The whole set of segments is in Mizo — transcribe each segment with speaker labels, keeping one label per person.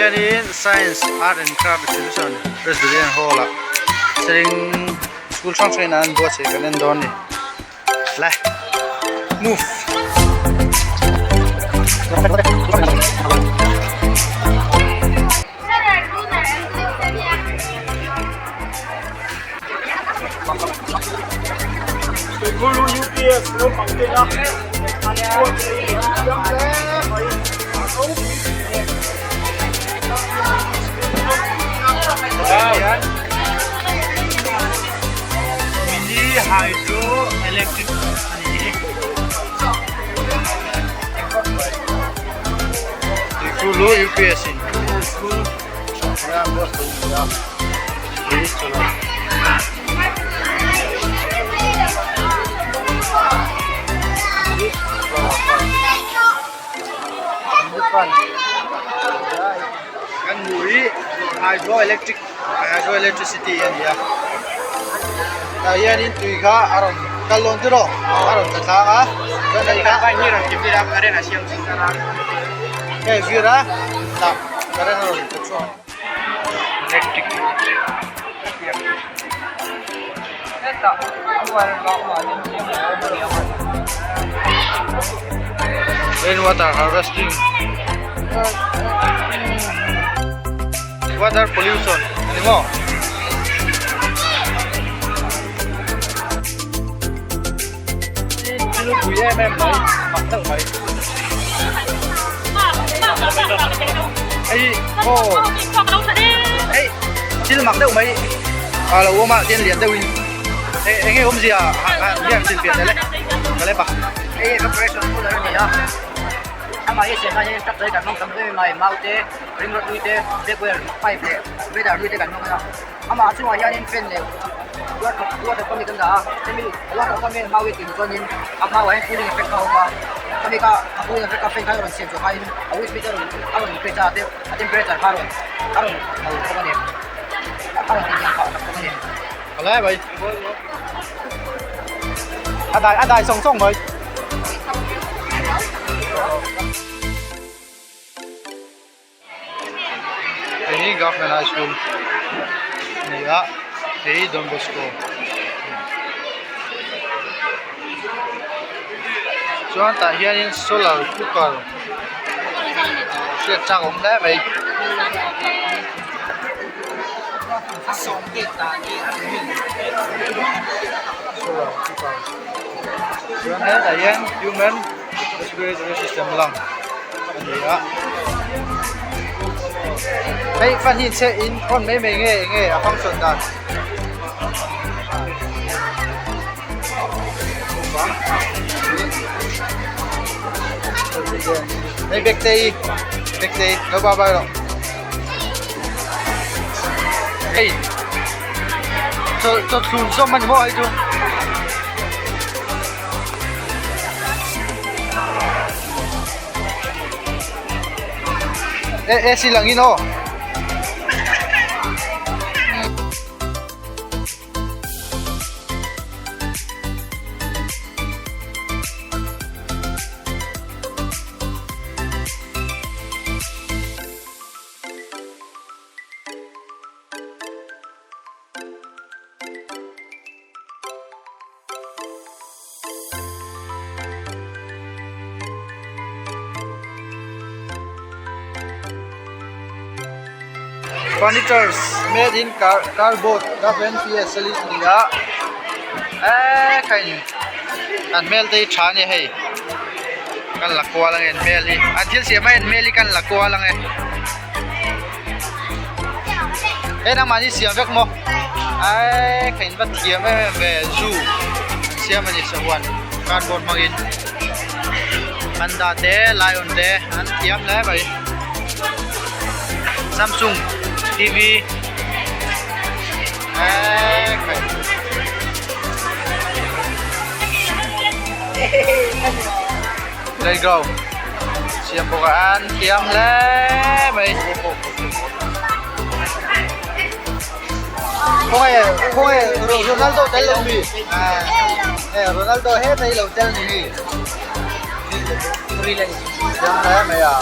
Speaker 1: hianin science art and craft exhibition Presbyterian hall ah chuanin school hrang hrang in an buatsaih kan en dawn a ni le move. Mini hydro electric a ni hi. Tuikulu UPS in school Kan hmuh hi hydro electric hydro electricity a ni a tah hianin tui kha a rawn kal dawn chu rawh a rawn tla tlang a chuan hei kha hei vir a tah current a rawn tla chhuak. Electric rain water harvesting water pollution ani maw. Thil pui em em mai mak deuh mai hei aw hei thil mak deuh mai a lo awm a tian lian deuh in eng nge awmzia hian thil pian le ka le pa
Speaker 2: hei evaporation cooler a ni a amah hi siam nan hian truck te kan hmang tam em em a mau te ring rod hlui te blackware pipe leh radar hlui te kan hmang a. Amah chungah hianin fan leh water pump hi kan dah a, hemi water pump hian mau hi tih chuanin a hmauah hian cooling effect a awm a, khami kha a cooling effect a fan kha a rawn siam chhuah aiin a wind speed a rawn a rawn increase a a temperature kha a rawn a rawn no bawk a ni a rawn tihniam phah tak bawk a ni.
Speaker 1: Palai mai a dai a dai sawng sawng mai. Hei hi Government High School a ni a hei hi Don Bosco chuan tah hianin solar cooker hriat chak a awm hle mai. Solar cooker chuan hetah hian human respiratory system lang. a ni a hei fan hi chhe in on mai mai nge enge a function dan hei bag te hi bag te hi lo ba bai rawh hei chaw chaw thlun zawm a ni maw hei chu. AC langin aw. Furnitures made in car cardboard WNPS a ni a eee khain an hmel te hi tha a ni hei kan la kual ange an hmel hi an thil siam a en hmel hi kan la kual ange. He nangmah hi siam vek maw aii ka in va thiam em em ve zoo an siam a ni sahuan cardboard hmangin panda te lion te an thiam hle mai samsung tv eee khai playground siam bawk a an thiam hle mai khawnge khawnge Ronaldo tel lo mi e Ronaldo heta hi lo tel ni mi thiam hle mai a.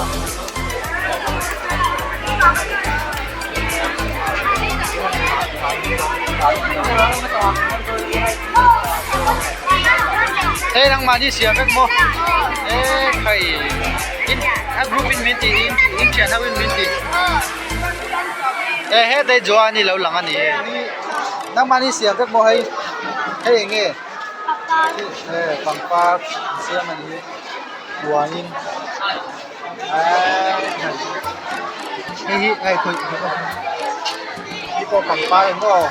Speaker 1: Hei nangmahni siam vek maw e khai in a group in min ti in in thian ho in min ti e hetei Joani lo lang a ni e nangmahni siam vek maw hei hei eng nge e pangpar siam a ni uanin hei hi hei hei pawh pangpar eng aw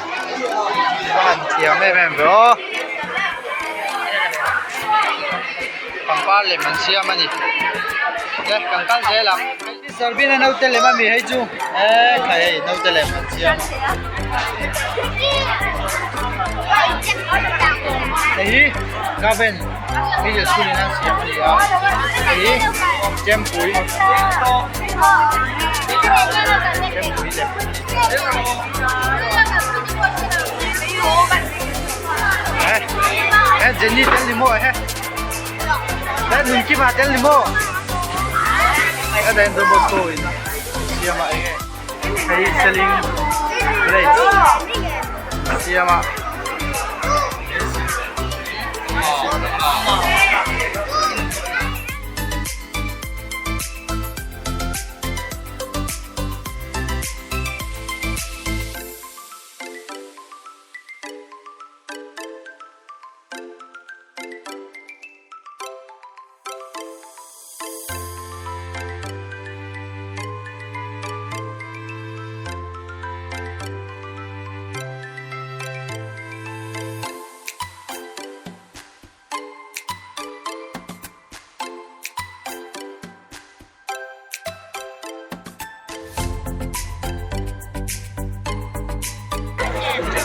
Speaker 1: a han thiam em em ve aw pangpar lem an siam a ni e kan kal zel ang Sarbina naute lem a mi hei chu e khai hei naute lem an siam a hei hi Gaven middle school in an siam a ni a hei hi chempui chempui lem e e Jenny tel ni maw he he Nunkima tel ni maw a dain Don Bosco in siam a eng e. Hei selling village siam a.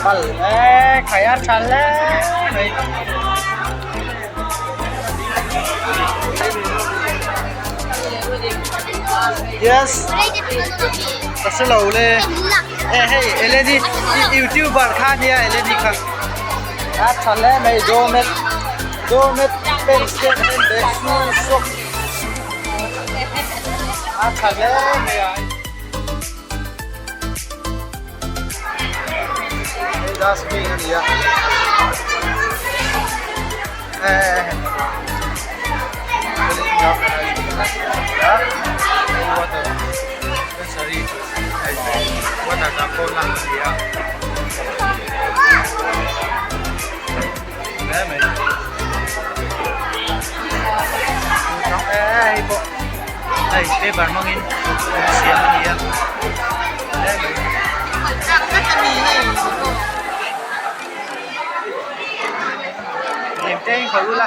Speaker 1: Pal e khai a tha hle mai. Yes. Ka hre lo le. E hei Eleni youtuber kha nia Eleni kha. A tha hle mai doormat doormat pen step pen bag shoe sock. A tha hle mai a. Hei dustbin a ni a water dah pawh lang a ni a hle mai hei pawh hei paper hmangin an siam a ni a hle mai. Lem te in khawih ula.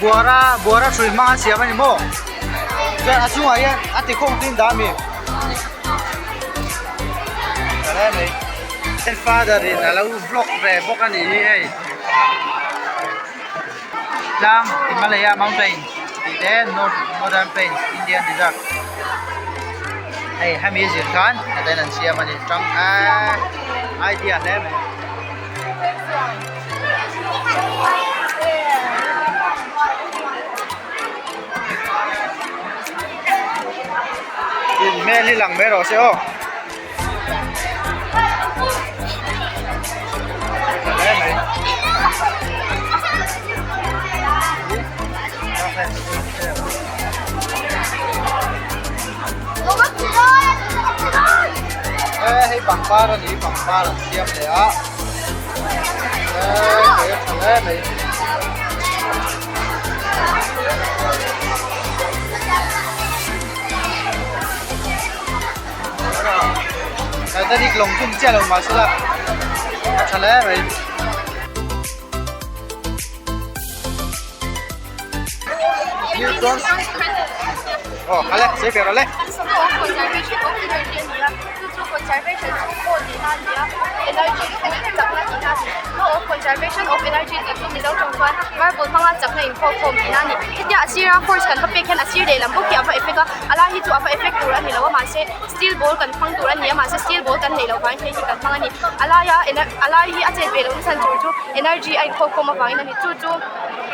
Speaker 1: Buara buara hrui hmang a siam a ni maw chuan a chungah hian a ti khawng tin dah a mi father in a lo vlog ve bawk a nih hi hei. Tlang Himalaya mountain tih te north modern plains Indian desert hei hemi zir khan heta in an siam a ni tang eee idea hle mai. In hmel hi lang mai rawh se aw. Hei pangpar a ni pangpar an siam leh a eee hei a tha hle mai. Titanic lawng chu ni chiah lo mahse la a tha hle mai.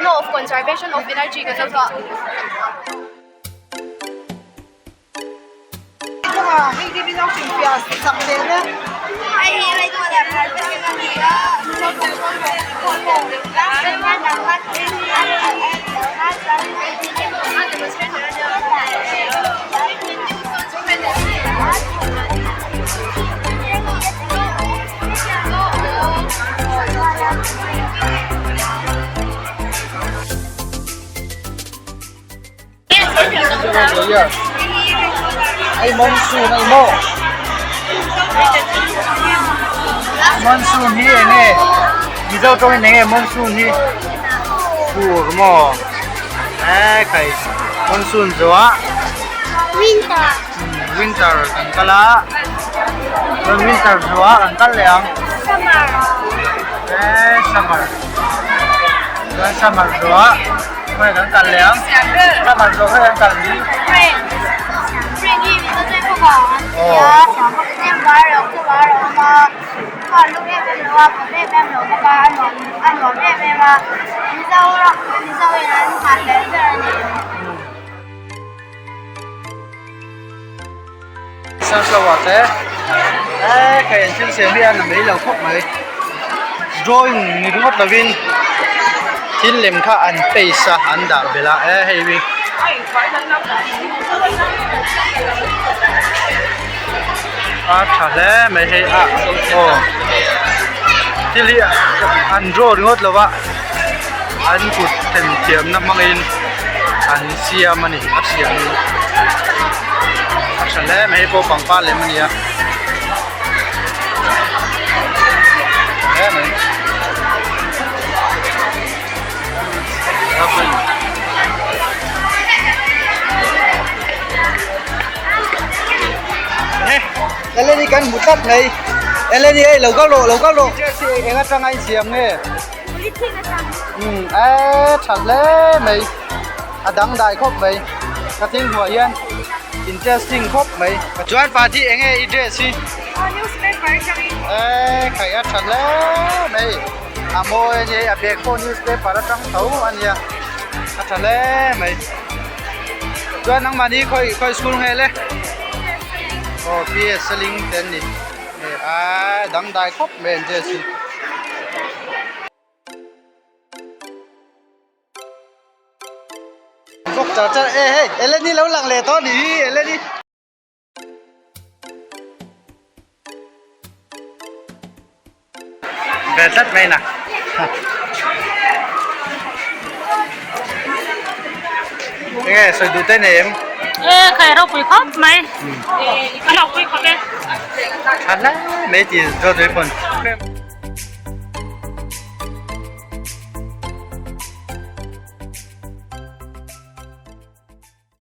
Speaker 3: Law of conservation of energy kan lo zuah.
Speaker 1: Hei monsoon a ni maw monsoon hi eng nge mizo tawngin eng nge monsoon hi fur maw e khai monsoon zawh
Speaker 4: winter.
Speaker 1: Winter kan kal a chuan winter zuah kan kal leh ang
Speaker 4: summer
Speaker 1: eee summer chuan summer zuah khawi kan kal leh ang summer zuah khawi kan kal
Speaker 4: spring spring hi mi chu
Speaker 1: Sunflower te eee hei an thil siam hi a na mai lo khawp mai drawing ni ringawt lovin thil lem kha an paste a an dah belh a e hei hi a tha hle mai hei a aw thil hi an draw ringawt lo va an kut themthiamna hmangin an siam a ni a siam in a tha hle mai hei pawh pangpar lem a ni a hle mai Eleni kan hmu tlat mai Eleni hei lo kal rawh lo kal rawh eng atanga in siam nge Umm eee tha hle mai a dangdai khawp mai ka thil hmuh ah hian interesting khawp mai chuan pa thi eng nge i dress hi eee khaih a tha hle mai a mawi a nia a bag pawh newspaper atang tho a nia a tha hle mai chuan nangmahni khawi khawi school nge le aw PS a ling te an ni eee dangdai khawp mai an dress hi. Bawk char char e hei Eleni lo lang leh tawh a nih hi Eleni. Ve tlat mai na. Enge sawi duh te nei em?
Speaker 5: E khai ropui khawp mai. Ka ropui khawp e.
Speaker 1: Tha hle mai ti zawt mai pawn.